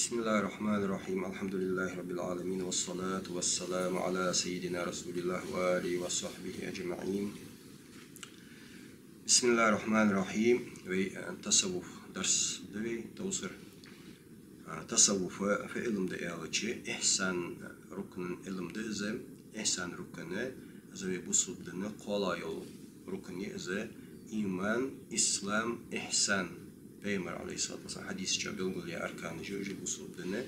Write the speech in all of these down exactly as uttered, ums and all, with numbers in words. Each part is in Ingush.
بسم الله الرحمن الرحيم. الحمد لله رب العالمين، والصلاة والسلام على سيدنا رسول الله وآله وصحبه أجمعين. بسم الله الرحمن الرحيم. Вай, а, тасаввуф дарс да вай, товсар. А, тасаввуф фу, фу Ӏилма да аьлча, ихьсан рукнан Ӏилма да из. Ихьсан рукн, из вай бусалба дина кхоалагӀа йола рукн я из: иман, ислам, ихьсан. Пайхамара, Ӏалайхи ссалату вассалам, хьадиса чу белгалъяь арканаш я уж бусалба дина.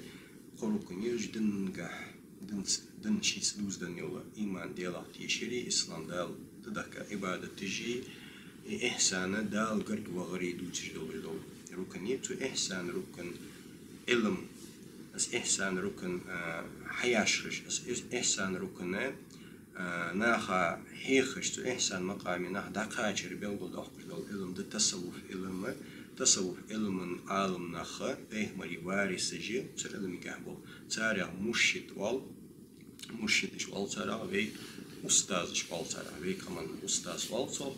Кхо рукн я уж динагахьа, динца, дин шийца дувзаденна йола: иман, Даьлах тешар, ислам, Дала тӀадехка Ӏибадаташ, и ихьсан, Дала гарга вахар дувцаш долаш дола рукн я. Цу ихьсан рукнан Ӏилма, из ихьсан рукн, а, хьаяшхаш, из, из ихьсан рукн, а, наха хьехаш, цу ихьсан макъаме нах дӀакхачар белгалдоаккхаш дола Ӏилма да тасаввуф Ӏилма. Тасаввуф Ӏилман Ӏаламнаха, пайхамарий варисаш я цу Ӏилмагахьа бола. Царех муршид оал, муршидаш оал царех, вай устазаш оал царех, вай къаман устаз оал цох.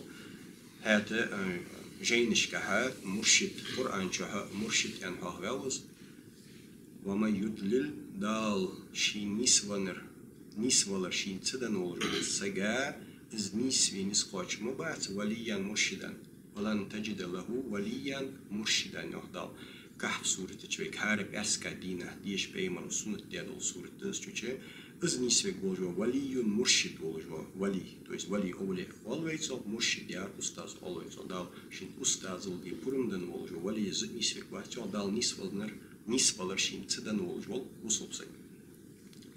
ХӀаьта, а, жайнашкахьа муршид, Къуръан чухьа муршид аьнна хьоахаваьв из. ومن يضلل, Дала шийна нийсвеннар, нийсвалар шийна ца денна волаш вола саг, из нийсве, нийсхоча ма бац, وليا مرشدا, ولن تجد له وليا مرشدا, йоах Дала. Кахф сурата чу вайга хӀара пӀаьраска дийнахьа деша пайхамара суннат даь дола сурат да из, цу чу. Из нийсвергволаш вола, ولي مرشد волаш вола вали, то есть вали, овлияъ оал вай цох, муршид, яр устаз оал вай цох. Дала шийна устазалга пурам денна волаш вола вали из нийсверг вац, йоах Дала, нийсвеннар, нийсвалар шийна ца денна волаш вола бусалба саг.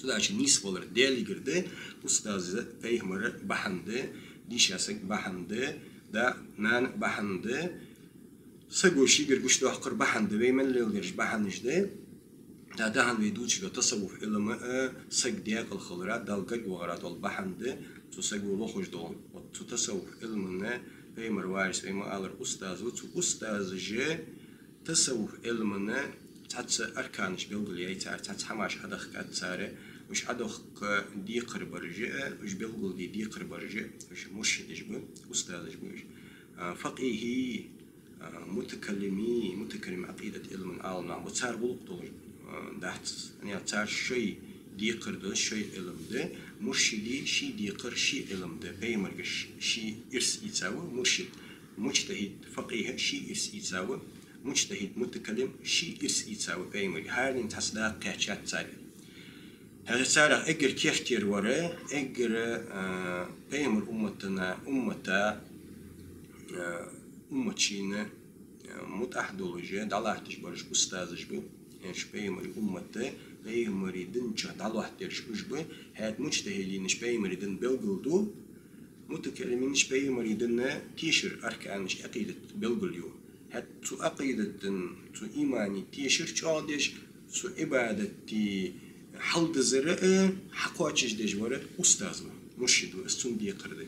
Цудухьа нийсвалар Даьлагара да, устаз пайхамар бахьан да, дийша саг бахьан да, да, нана бахьан да, саго шийгара гучадоаккхар бахьан да, вай мел леладераш бахьанаш да. Да, тахан вай дувцаш дола тасаввуф Ӏилма, а, саг даькъала хилара, Далла гарга вахара дола бахьан да, цу саго лохаш дола. Вот цу тасаввуф Ӏилмана пайхамара варис, вай ма аллара, устаз ва, цу устазаша тасаввуф Ӏилмана цхьацца арканаш белгалъяьй цар, цхьацца хӀамаш хьадахкад цар, уж хьадохка декхар бараш а, уж белгалде декхар бараш а, уж муршидаш ба, устазаш ба уж. А, факъихӀий, а, мутакаллимий, мутакаллим, Ӏакъидат Ӏилман Ӏаламнах ба, цар гӀулакх долаш, а, дац из. ХӀана аьлча цар шоай декхар да, шоай Ӏилма да, муршида ший декхар, ший Ӏилма да, пайхамарагара ш-, ший ирс ийца ва муршид. МуджтахӀид, факъихӀ ший ирс ийца ва, муджтахӀид, мутакаллим ший ирс ийца ва пайхамарагара. ХӀаранена цхьацца дакъа кхаьчад цар. ХӀаьта царех эггара керттера вар, эггара, а, пайхамара умматана, уммата, а, уммата шийна, а, мутӀахь долаш, дӀалатташ бараш устазаш ба. Уж пайхамара уммата, пайхамара дина чу дӀалоаттадераш уж ба. ХӀаьта муджтахӀидинаш пайхамара дин белгалду, мутакаллиминаш пайхамара дина тешар, арканаш, Ӏакъидат белгалъю. ХӀаьта цу Ӏакъидата, цу имана тешар чӀоагӀдеш, цу Ӏибадата хьалдизар а хьакхоачашдеш вар устаз ва, муршид ва, из цун декхар да.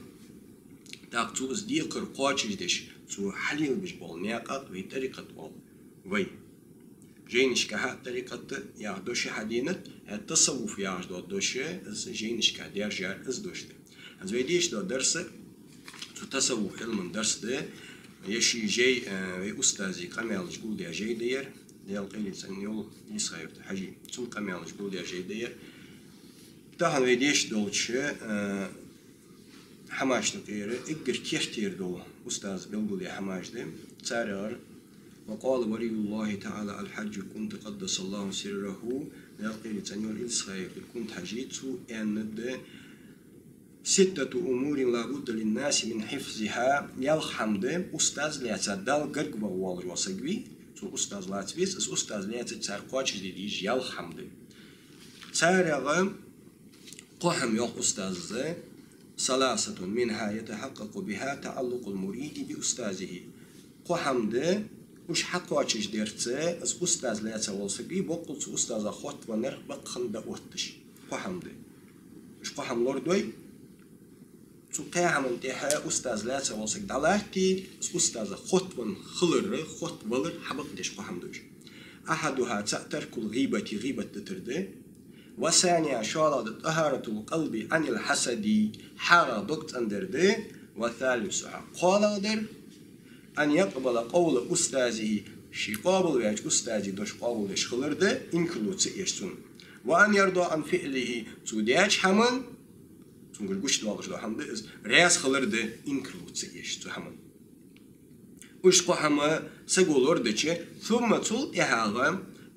ТӀаккха цо из декхар кхоачашдеш, цо хьалелабеш бола наькъах вай тӀарикъат оал вай. Жайнашкахьа тӀарикъат яха дош хьаденад, хӀаьта тасаввуф яхаш дола дош, из жайнашка даьржар из дош да. ХӀанз вай дешаш дола дарс, цу тасаввуф Ӏилман дарс да, е ший жай, а, вай устаза къамаьлаш гулдаь жай да ер, Даьла къайле цӀенйойла Исхаев Хьажий, цун къамаьлаш гулдаь жай да ер. Тахан вай дешаш долча, а, хӀамашта юкъера эггара керттера дола устаза белгалъяь хӀамаш да. Царегара: وقال ولي الله تعالى الحاج كنت قدس الله سره, Даьла къайле цӀенйойла Исхаев Кунт-Хьажий, цо аьннад: ستة أمور لا بد للناس من حفظها, ялх хӀама да устаз лаьца Далла гарга ваха волаш вола саг вий, цо устаз лаца веза, из устаз лаьца цар кхоачашде дезаш ялх хӀама да. Царех кхо хӀама, йоах устаза: ثلاثة منها يتحقق بها تعلق المريد بأستاذه. Кхо хӀама да, уж хьакхоачашдерца, из устаз лаьца вола саг вий, боккъал цу устазах хоттавеннар бакъ хинна дӀаотташ. Кхо хӀама да. Уж кхо хӀама лорадой, цу кхаь хӀаман тӀехьа устаз лаьца вола саг дӀалатте, из устазах хоттавенна хилар, хоттавалар хьабакъдеш кхо хӀама да уж. أحدها, цаӀ, ترك الغيبة, гӀийбат дитар да. والثانية, шоллагӀдар, طهارة القلب عن الحسد, хьагӀах дог цӀендар да. والثالثة, кхоалагӀдар, أن يقبل قول أستاذه, Ший къоабалваьча устаза дош къоабалдеш хилар да, инкарло ца еш цунна. وأن يرضى عن فعله, цо даьча хӀаман, цунгара гучадоалаш дола хӀама да из, раьза хилар да, инкарло ца еш цу хӀаман. Уж кхо хӀама саго лорадича, ثم, цул тӀехьагӀа,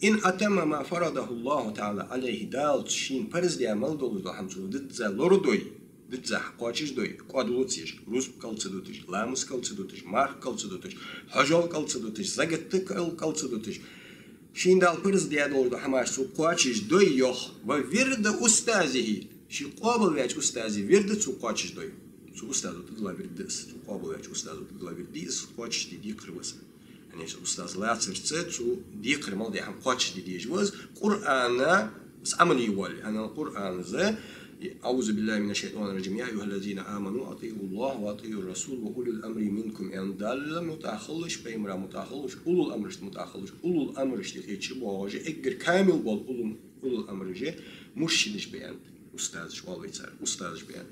إن أتم ما فرضه الله تعالى عليه, Дала шийна парз даь мел долаш дола хӀама цо дизза лорадой, дизза кхоачашдой, кӀоадало ца еш, рузба кӀал ца дуташ, ламаз кӀал ца дуташ, марха кӀал ца дуташ, хьажол кӀал ца дуташ, закат кӀал, кӀал ца дуташ. Шийна Дала парз даь долаш дола хӀамаш цо кхоачашдой йоах, وورد أستاذه, ший къоабалваьча устаза вирд цо кхоачашдой. Цу устазо тӀадилла вирд да из, цу къоабалваьча устазо тӀадилла вирд да из, кхоачашде декхар ва из. ХӀана аьлча устаз лацарца цо декхар мел даь хӀама кхоачашде дезаш ва из, Къуръана, из Ӏамал е воале. ХӀана аьлча Къуръана, أعوذ بالله من الشيطان الرجيم، يا أيها الذين آمنوا أطيعوا الله وأطيعوا الرسول وأولي الأمر منكم, аьнна, Далла мутӀахьа хилалаш, пайхамара мутӀахьа хилалаш, улул амрашта мутӀахьа хилалаш, улул амрашта юкъе чубоагӀаш, эггара камил бола улул, улул амраш муршидаш ба аьннад, устазаш оал вай цар, устазаш ба аьннад.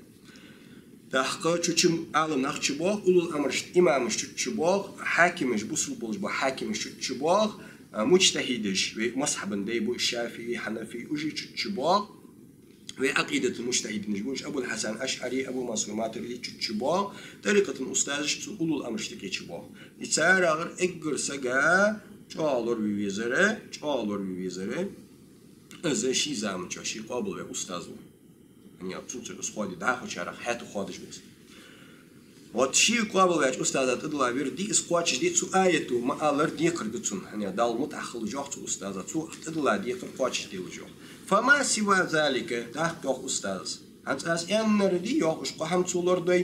ТӀаккха чу-, чу-, Ӏаламнах чубоагӀа, улул амрашта имамаш чу-, чубоагӀа, хьакимаш, бусалба болаш бола хьакимаш чу-, чубоагӀа, а, муджтахьидаш, вай мазхӀабан дай ба шафиӀи, хьанафи, уж чу-, чубоагӀа, вай Ӏакъидатул муджтахьидинаш ба уж, Абул Хьасан АшӀари, Абу Мансур Матуриди чу-, чубоагӀа, тӀарикъата устазаш цу улул амрашта юкъе чубоагӀа. И царагара эггара сага чӀоагӀа лораве везар, чӀоагӀа лораве везар, из ший заман чу ший къоабалваь устаз ва. ХӀана аьлча цунцара из хоадий дӀахочарех хьаьта хоадаш ва из. Вот ший къоабалваьча устаза тӀадилла вирд да из, кхоачашде, цу аято ма аллара декхар да цунна. ХӀана аьлча Далла мутӀахьа хилалаш йоах цу устаза, цо тӀадилла декхар кхоачашделаш йоах. فما سوى ذلك, тӀаккха йоах устаза. ХӀанз аз аьннар да йоах, уж кхо хӀама цо лорадой,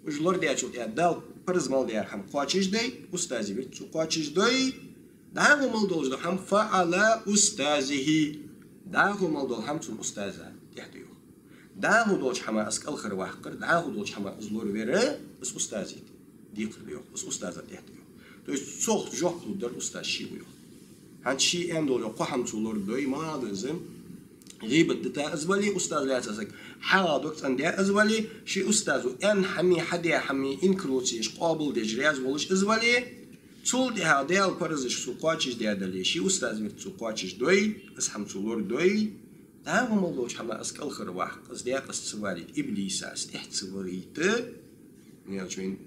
уж лорадаьчул тӀехьагӀа Дала парз мел даь хӀама кхоачашдой, устаза вирд цо кхоачашдой, дӀахо мел долаш дола хӀама فعلى أستاذه, дӀахо мел дола хӀама цун устаза тӀехьа да йоах. ДӀахо долча хӀаман из кӀалхарваккхар, дӀахо долча хӀаман из лоравар, из устаза декхар да йоах, из устаза тӀехьа да йоах. То есть цох жоп лургдар устаз ше ва йоах. ХӀанз ше аьнна дола йоах, кхо хӀама цо лорадой, ма аллара из гӀийбат дита из вале, устаз лаьца саг хьагӀ дог цӀендаь из вале, ший устазо аьнна хӀамеи хьадаь хӀамеи инкарло ца еш, къоабалдеш, раьза волаш из вале, цул тӀехьагӀа Даьла парзаш цо кхоачашдаь дале, ший устаза вирд цо кхоачашдой, из хӀама цо лорадой, дӀахо мел долча хӀаман из кӀалхарваккха, из декъаза ца валийта, иблиса из тӀехьа ца вахийта, хӀана аьлча вайна,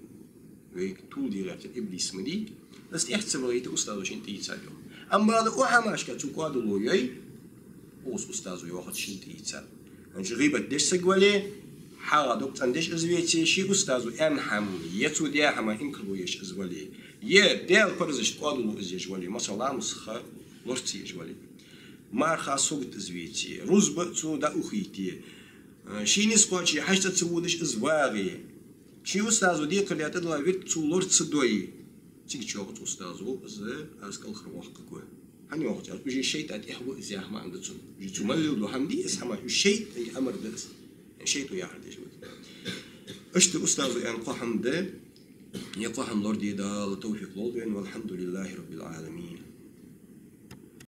вайга тувладе гӀертар иблис ма дий, из тӀехьа ца вахийта устазо шийна тӀаийцад йоах. Амма бакъда укх хӀамашка цо кӀоадало йой, укхаза устазо йоахац шийна тӀаийцад. ХӀанз гӀийбат деш саг вале, хьагӀ дог цӀендеш из веце, ший устазо аьнна хӀама, е цо даь хӀаман инкарло еш из вале, е Даьла парзашта кӀоадало из еш вале, масала, ламаз ха лора ца еш вале, марха сагот из веце, рузба цо дӀаухийте, ший низ кхоаче хьажцӀа ца водаш из вагӀе, ший устазо декхар даь тӀадилла вирд цо лора ца дой, цига чу йоах цу устазо, из аз кӀалхарвоаккхаргва. ХӀана йоах цо, уже шайтӀа тӀехьа ва из яха маӀан да цун. Уже цо мел леладу хӀама дий из хӀама, уже шайтӀай амар да из. ШайтӀо яхар деш ва. Иштта устазо аьнна кхо хӀама да, е кхо хӀама лораде Дала товфикъ лолда вайна, والحمد لله رب العالمين.